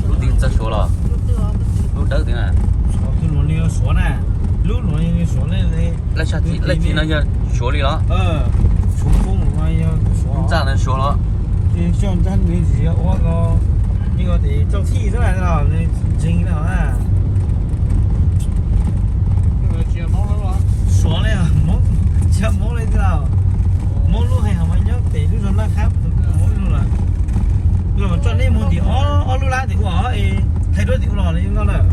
Lub twg txog Suav los? Lub dawb twg na? Suav na. Lub no yog Suav ne. Lub thib no yog Suav li los? Suav Poob no yog Suav. Ntxaj no Suav los? Coj ntxaj nws tsis yog ua ko, ib ko tes txoj thij xwb na, nws ntseeg na. Suav li, Hmoob, tsis yog Hmoob li tiag. Hmoob lub hais hauv mas nyob pem lub zos Naj Khab, Hmoob lub lawm. Los tso nej mus tim ob lub lab tim ub es Thaib duab tim ub los li no lawm.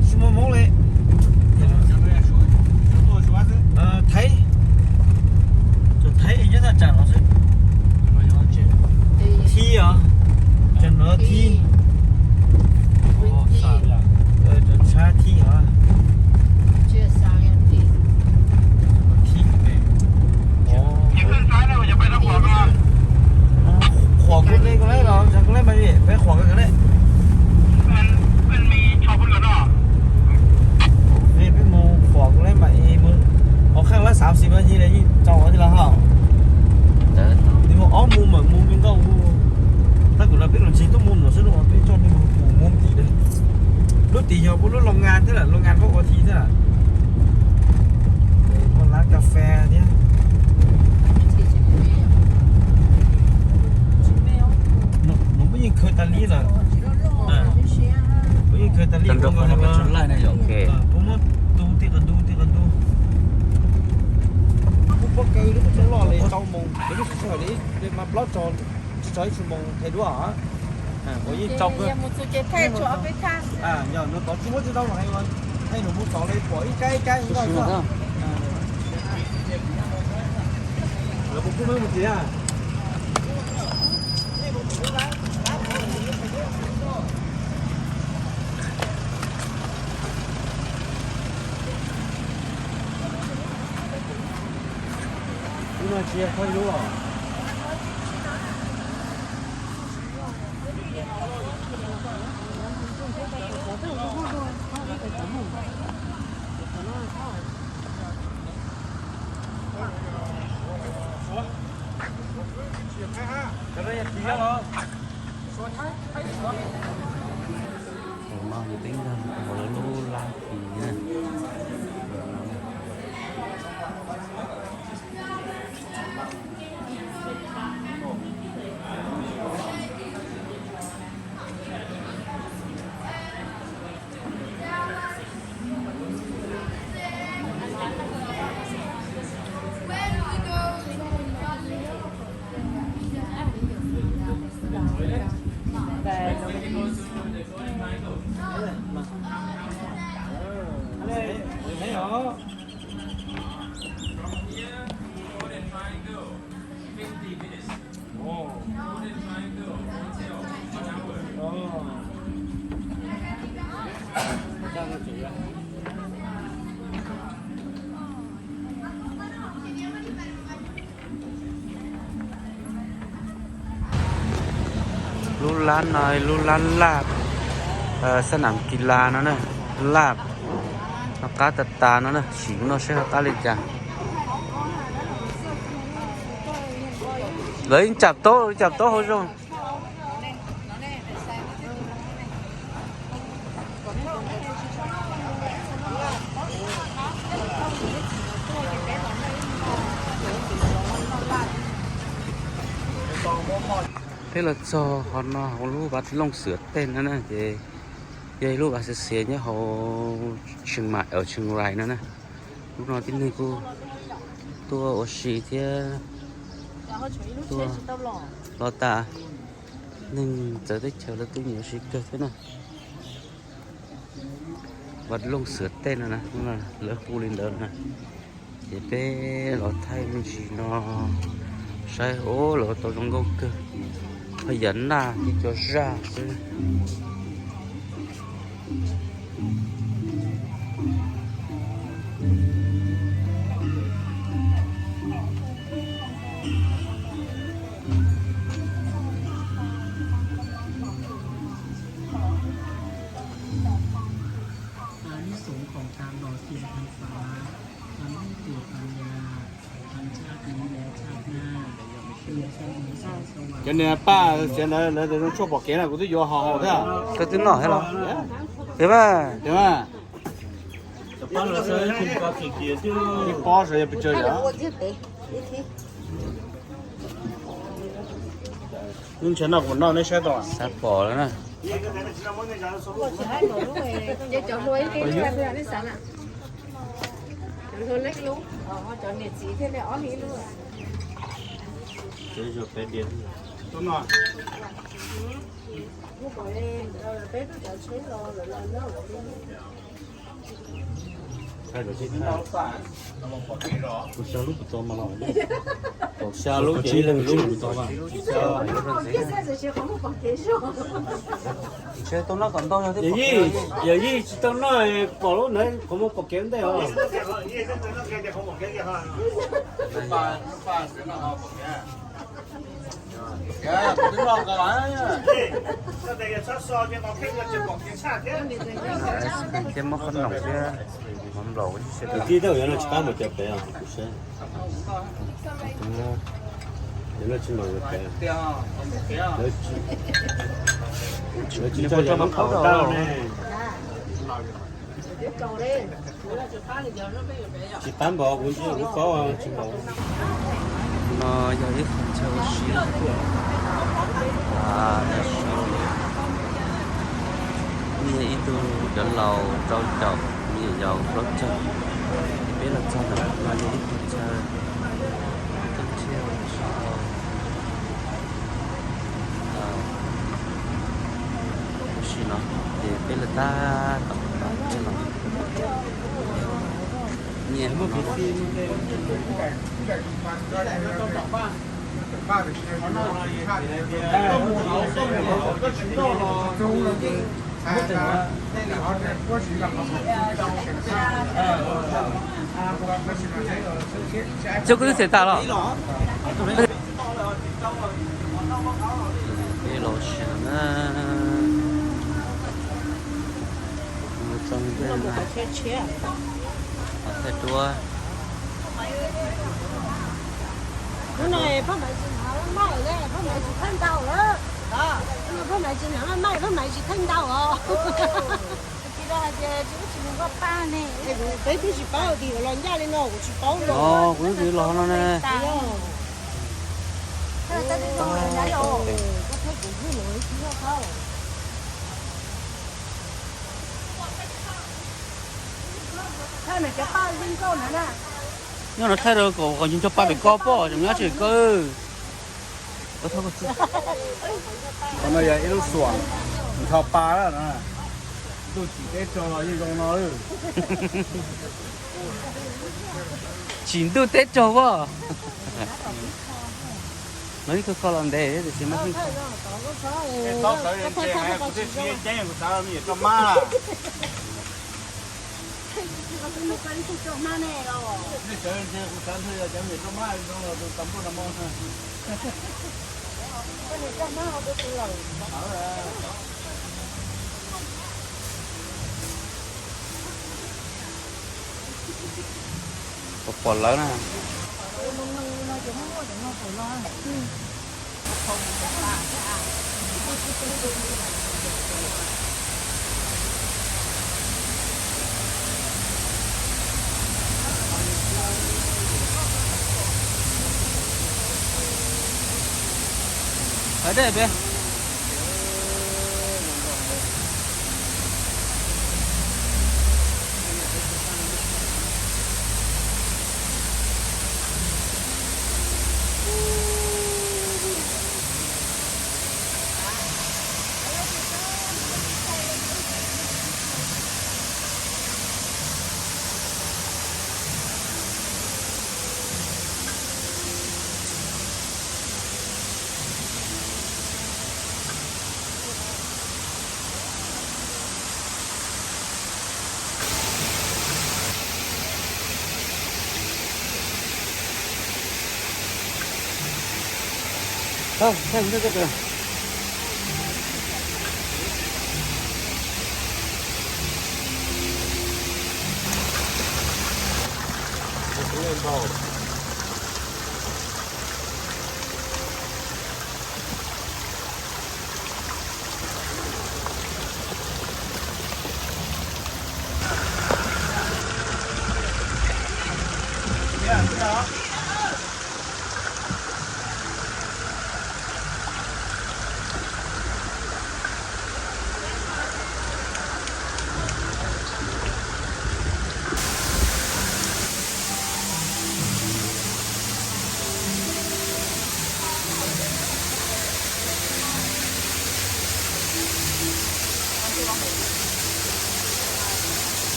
Tsis muaj Hmoob li. Thaib, cov Thaib nyob thaj tsam no xwb. Thib os, cov no thib. Cov tshab thib os. Thib. Qhuas kuv li ko leb los, kuv leb mas peb qhuas ko leb. Peb mus qhuas kuv leb mas mus hauv qhaj lab xav xis mas yeej tau thiab los ho. Nws mus ob mus mam mus me nkauj. Tab kuv los peb los ntseg tuaj mus no xwb, peb tso nej mus tim lawm. Lub tim yog puab lub loo ngas thiab lawm, loo ngas puab ua thi thiab. Muaj lab kas fes thiab. Nws puab yeej khaws tas li lawm. Puab yeej khaws tas li. Puab muab tu tej qhov ntug tej qhov ntug. Kuv pob kawg lub tso loj li rau moos, lub tsis tshawj li, mas plaub tso, tsis tso ib tsis moos Thaib duab. Uas yeej tso kawg. Yog nws tod tsis muab tsis tau los hais, hais nws mus tod li pom ib kab ib kab ib kab. Lawv kuj mus tiag. Lub no tsis yog qhov lub os. Tus no yus twb nrog mus lub lab kis na. Lub lab no, lub lab laj, xab nam kis las no na, laj no qab tas tas no na, sim no saib ho qab li cas. Lawv yeej cam taub, cam taub hauv zog. Peb los txog qhov no hauv lub Vaj Looj Xwm Tej no na, ces yog ib lub vaj xiav xiav nyob hauv Tsheej Maim, Tsheej Rai no na. Lub no tib neeg kuj tuaj ua si thiab tuaj los tas, neeg txawv teb chaws lawv twb nyiam ua si kawg thiab na. Vaj Looj Xwm Tej no na, lawv hu li ntawd na. Ces peb los thaij me ntsis no saib, o, lawv tau zoo nkauj kawg, ho yam naj thiab cov zaj xwb. Anis sôsของการหล่อเทียนพรรษา ทำให้เกิดปัญญา ทั้งชาตินี้และชาติหน้า Cov niag paj tsev ntawd lawv zoo tshuaj pom kev na, kuv twb yuav haus haus thiab. Koj twb noj thiab los? Tiag mas. Tiag mas. Ib pob sav yog pes tsawg yom? Lub ntshe noj kuv noj neb saib tau. Xav pom lawm na. Kaum xya lub kuv tau mas los, kaum xya lub ces ib leeg lub kuv tau mas. Ntshe tau noj kom ntau yog thiab. Yog yeej tsis tau noj pom lub ntawd qhov muag pom kev ntej os. Thiab muab qhob noom thiab mov nplaum. Kwv tij, tej zaum yuav no tsis qab mus cov pem os, kuv saib. Yuav no tsis mam cov pem. Lawv tsis coj yog lub qhov daj ne. Tsis qab npaum kuv ntshe lub paub tsis npaum. No yog ib qho chaw ua si. Nyiaj ib tug cov laus rau caum, me nyuam yaus plaub caug, peb los txog ntawm no yog ib qho chaw tuaj thiaj ua si. Ua si no ces peb lawv tab tom los nyiaj no. Cov kuv twb txiav tas los. Peb los tsis na. Thaij duab. Hnub no Phaj Maiv tsis hnov laj maim, Phaj Maiv tsis thaij ntau lawm. Phaj Maiv tsis hnov laj maim, Phaj Maiv tsis thaij ntau os. Tsis los hais tias tsis mus nqa paj ne. Peb twb tsis paub tias los ncaj li no, kuv tsis paub los. Kuv twb los no ne. Nyob no thaij rau kom qhov ncig nrog paj pem ko pob, tseem nyob tsis ko. Qhov no yog ib lub xuam ncho pa na. Ntuj tsim teb tsaug los yeej zoo no. Tsim ntuj teb tsaug as. No ib tug kho los ntev tiam sis mas yeej Pom lawv na. Hais dej peb.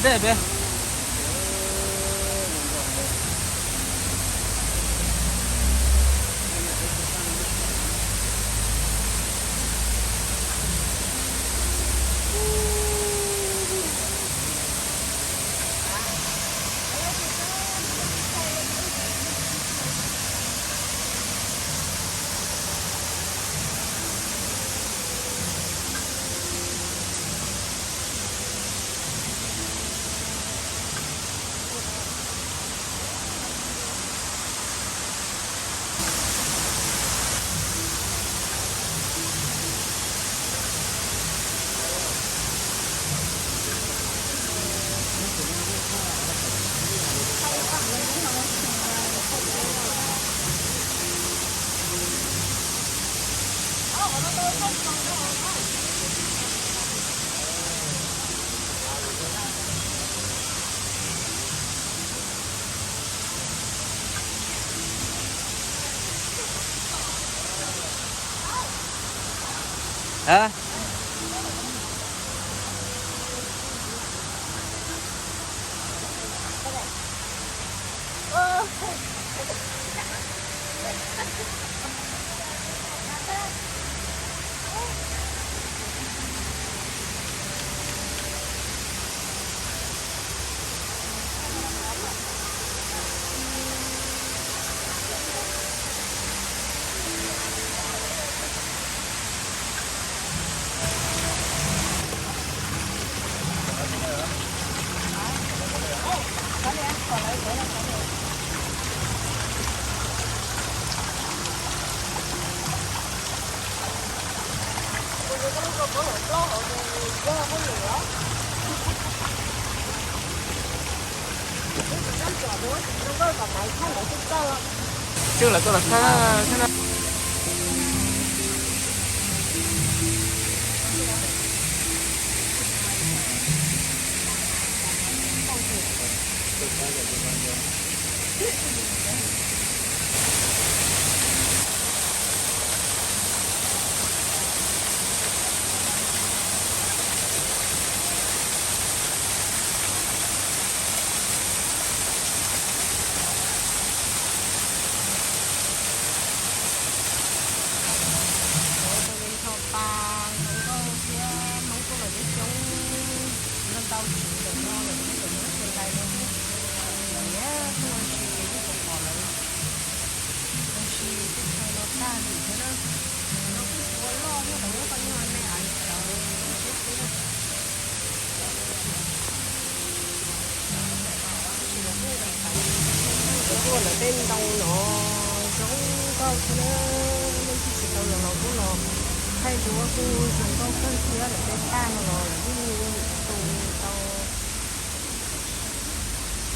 Peb, peb. Tswj lawv koj los txhawb thiab na. Ua tau li nrho tas zoo nkauj thiab Hmoob tuaj los yeej coob, ntau ntau tsev ntawm no lawm, ntawm Hmoob Xeem Ntais no thiab. Tiam sis kuj ua ntsis ces yeej tsis pom lawv ua si teb chaws no tag li thiab na. No kuj tsis ua loj thiab, lawv muab qhov nyuag me aiv cawv tib si xwb na. Tab sis lawv kuj ua lawv tej ntoo no zoo nkauj thiab na, leej twg tsis tau los los kuj los thaij duab kuj zoo nkauj kawg thiab, lawv tej paj no los lawv yeej tu tau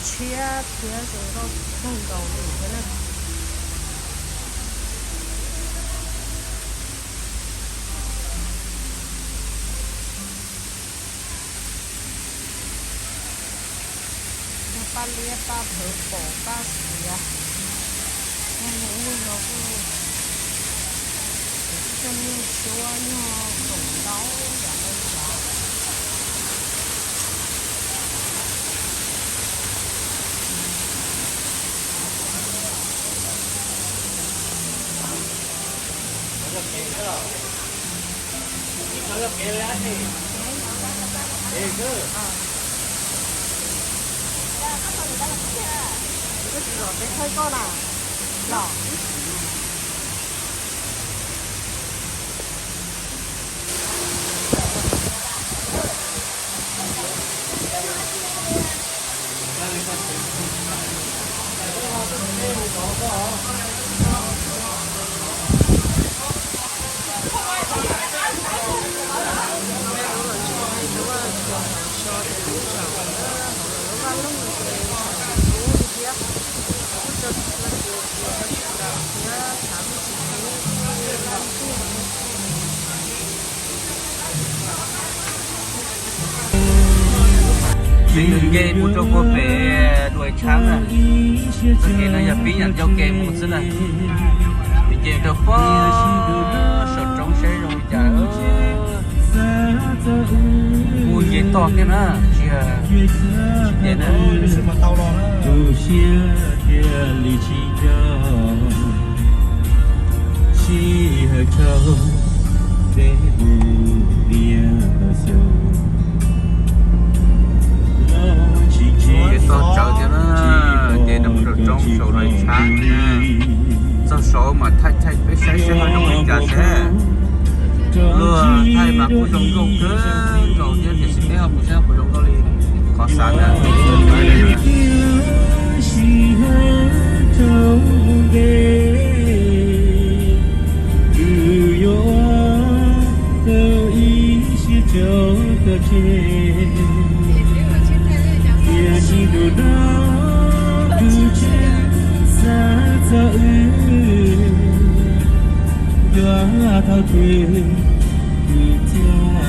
tshiab thiab zoo nkauj kawg nkaus li thiab na. Yog paj liab paj phawv pom paj xiav, yog nyuag no kuj coj nyuag suab nyuag khoom ntau yam ntau tsav. Koj tsis los peb thaij koj na, los. Nws nce mus rau puag pem Dua Tshaab na. Txoj kev no yog pib nyob ncauj kev mus xwb na. Nws nce rau puag saum roob saib zoo li cas. Kuj nce toj thiab na, tsis Tsis tias na, tu siab thiaj li tsis nco, sij hawm rau peb mus niam los xyoo. Ces toj tsawv thiab na, ces nws mus rau roob saud lawv tshab na. Txog saud mas thaij thaij peb saib seb ho zoo li cas seb. Luag thaij mas kuj zoo nkauj kawg nkaus thiab tiam sis peb ho mus saib puas zoo nkauj li qhov xav ntag.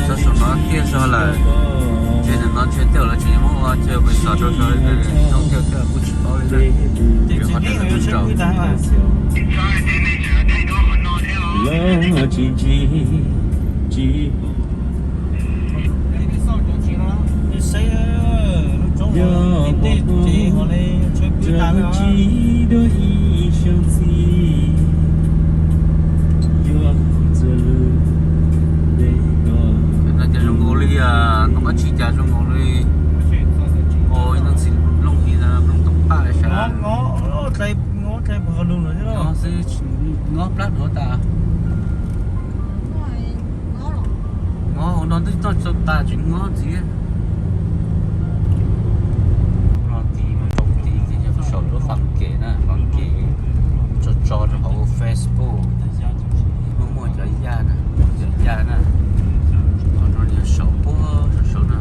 Txog saum no tiag zog lawm, ces ntawm no ntshe tej zaum lawv tseem yuav muab ua chaw resort rau sawv daws nyob thiab thiab kuj tsis paub li na. Ces qhov tias lawv tseem tsaus. Ces no ces zoo nkaus li, no qab tsis cas zoo nkaus li, o, no txiv looj li ntawd, looj toom paj sab. Ngob plab duav tas. Ngob hauv no twb toj txog tas tsis ngob ntxiv. No tid mus rau tid ces yog saum lub fab kev na, fab kev tso tso rau hauv Facebook. Muaj muaj cov yaj na, muaj cov yaj na. Qhov no yog saum puag saum saud na,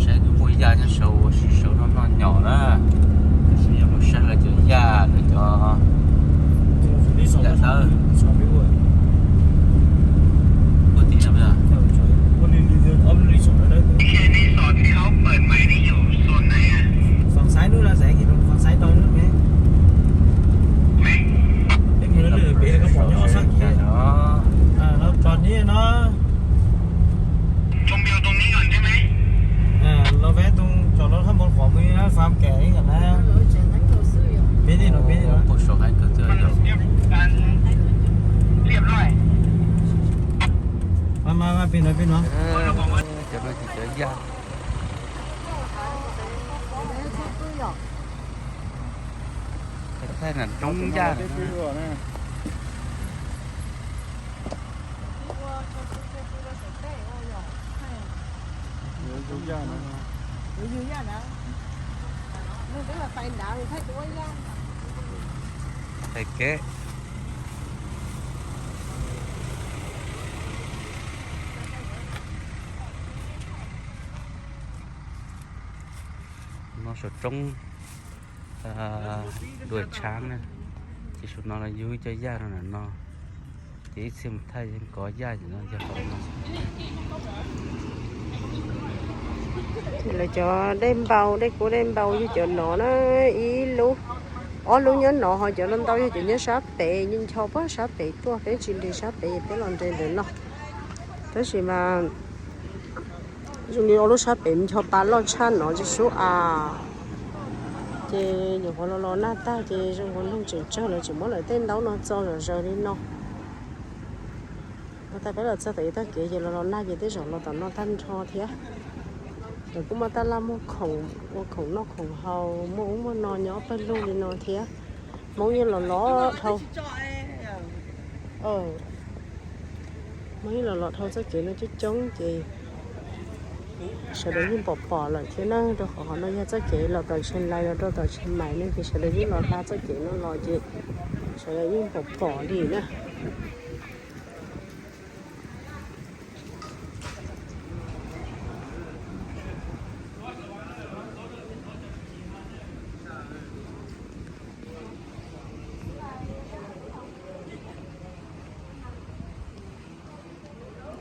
saib twb muaj yaj nyob saud ua si saud noj noj nyom na. Tab sis yog mus saib lawv cov yaj, lawv cov yaj dawb. Puag tid no. Peb mus lwm pem koj pom nyob sab kiag no. Los tso nib no. Los ves too tso los thab npoo qhov mus fab kev ib yam na. Peb no, peb no. Mas mas mas peb no, peb no. Cov no ces cov yaj. Thaij na roob yaj na. Thaij kev. No saum roob dua tshab na, ces saum no los yug ib co yaj rau ntawm no, ces ib txhia mus thaij kov yaj ces no yog qhov no. Lawv cov dej npau, dej kub dej npau yog cov no na, ib lub, ob lub nyob no ho cov no ntau yog cov nyob sab pem, ncho puag sab pem tuaj, peb tsis nres sab pem, peb los nres ntawm no. Tab sis mas zoo li ob lub sab pem ncho pa loj tshaj no tsis sub as. Ces nyuam qhuav los los nag tag ces zoo nkaus neeg tseem tsawg lawv tseem muab lawv tej ntaub no txo zom zaws li no. Ua tas peb los txog tom ib tag kev ces los los nag ces tej zaum los tom no tag nrho thiab. Lawv kuj muaj tab laj muag khoom, ua khoom noj khoom haus, muaj ub muaj no nyob pawg lug li no thiab. Hmoob yeej los los dhau. Hmoob yeej los los dhau txoj kev no coob coob ces sawv daws yeej pom pom lawm thiab na, rau qhov qhov no yog txoj kev los tom Tsheej Lais los rau tom Tsheej Maim ne ces sawv daws yeej los hla txoj kev no los ces sawv daws yeej pom pom li na.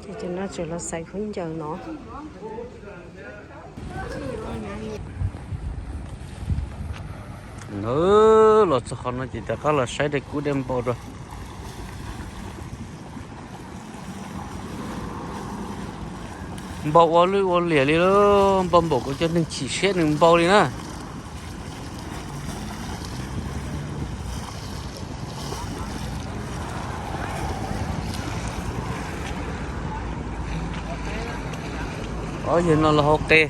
Ces cov no tseem los xaiv khaub ncaws no. Los txog qhov no ces rov qab los saib dej kub dej npau dua. Npau ua lwj ua liam li lawm, npau npaum kuv cov neeg chim siab nws npau li na. Ob yawg no los hau qe.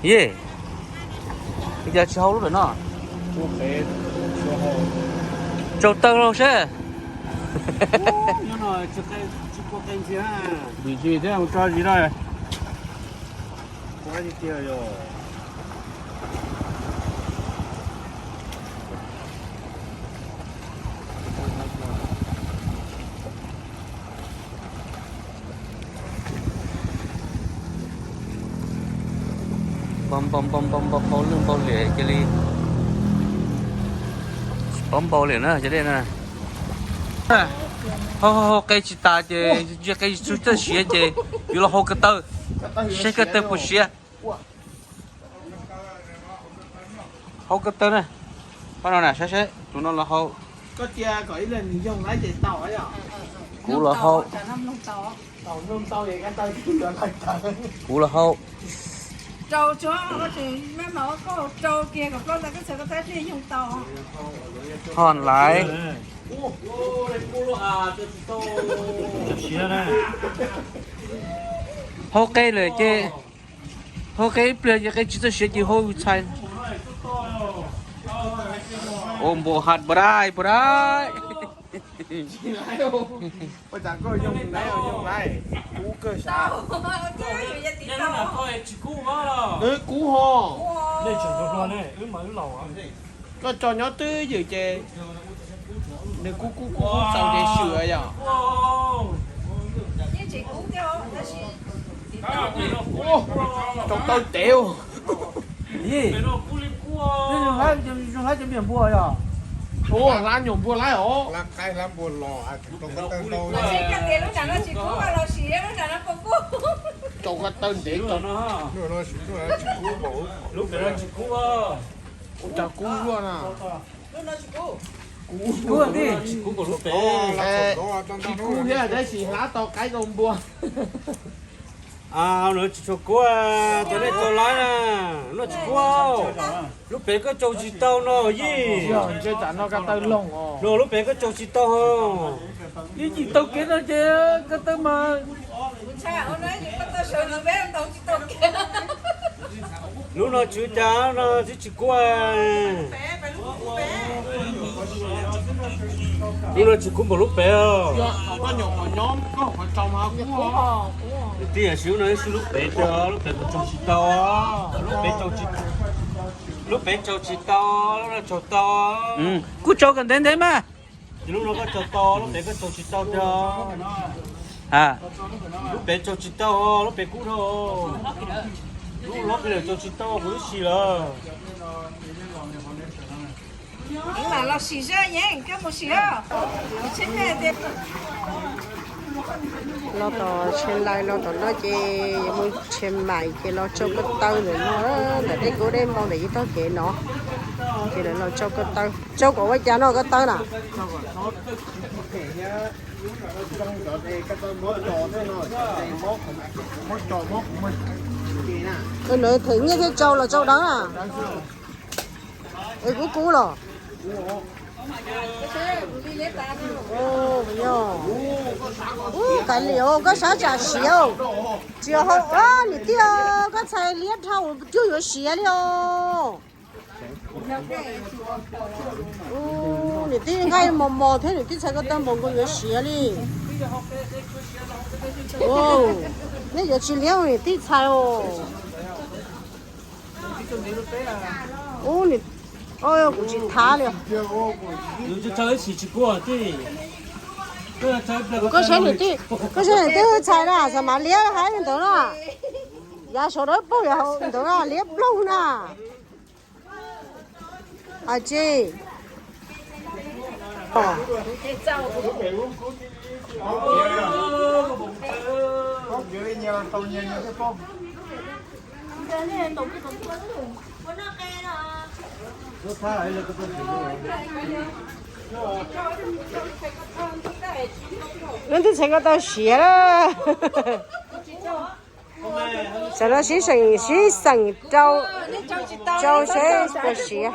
Ye, cas tsis hau lub pem no? Tsaus taw los seb. Vim tsis thiab tso zis na. Npau npau npau npau npau npau lwj npau liam cia li tsis paub npau liam na cov dej na. Hau hau qe tsis tas ces ntsia qe tsis txawj siav ces yuav los hau ko taw, seb ko taw puas siav. Hau ko taw na, pab no na saib seb tus no los hau. Kuv los hau. Kuv los hau. Ho laiv. Hau qe lawm ces, hau qe ib pliag ces qe tsis txawj siav ces hau txhais. Ua npua has npua dai npua dai. Kub ho. Koj tso nyob twj ywm ces nws kub kub kub kub txaus ces swm yom. Tsaus taw ntev. Zoo hlab cov me nyuam npua yom. Hlab nyuam npua hlab os. Tsaus taw ntev. Ua cas kub luaj na. Tsis kub thiab tab sis hlab tau qaib tau npua. Lub no tsis tshua kub, cov nej tau laiv na, lub no tsis kub. Lub pem koj tsaus tsis tau no yij. Ntshe tsam no ko taw loog os. No lub pem koj tsaus tsis tau. Yeej tsis tau kev no ces ko taw mas. Lub no tsis ua cas no twb tsis kub. Lub no tsis kub npaum lub pem os. Kwv tij, lub no ib lub pem tiag, lub pem kuj tsaus tsis tau. Lub pem tsaus tsis tau, lub no tsaus tau. Kuj tsaus kom ntev ntev mas. Ces lub no koj tsaus tau, lub pem koj tsaus tsis tau tiag. Lub pem tsaus tsis tau, lub pem kub dhau. Lub no pem tsaus tsis tau kuv twb sim lawm. Los tom Tsheej Lais los tom no ces yuav mus Tsheej Maim ces los tsau ko taw ntawm no, ntawm dej kub dej npau ntawm ib tog kev no. Ces lawv los tsau ko taw, tsau kom ua cas no ko taw na. Lawv them nyiaj thiaj tsau los tsau dawb na. Es kub kub los. Ub, kais liam, koj sab tsam siav. Tsis yog hau, niam tij, koj txhais liab dhau cuag yuav siav li os. Ub, niam tij nqaij mos mos thiab niam tij txhais ko taw npaum nkaus yuav siav li. Nej yuav tsis liab niam tij txhais os. Ub, kuv tsis thav li. Koj saib niam tij, koj saib niam tij txhais na, xav mas liab haib li ntawd na. Yav saum dawb paug yav hauv ntawd na, liab ploog na. Tsis Lub ntwj txheej koj tau siav lawm. Tam no sib xeem, sib xeem rau, rau seb puas siav.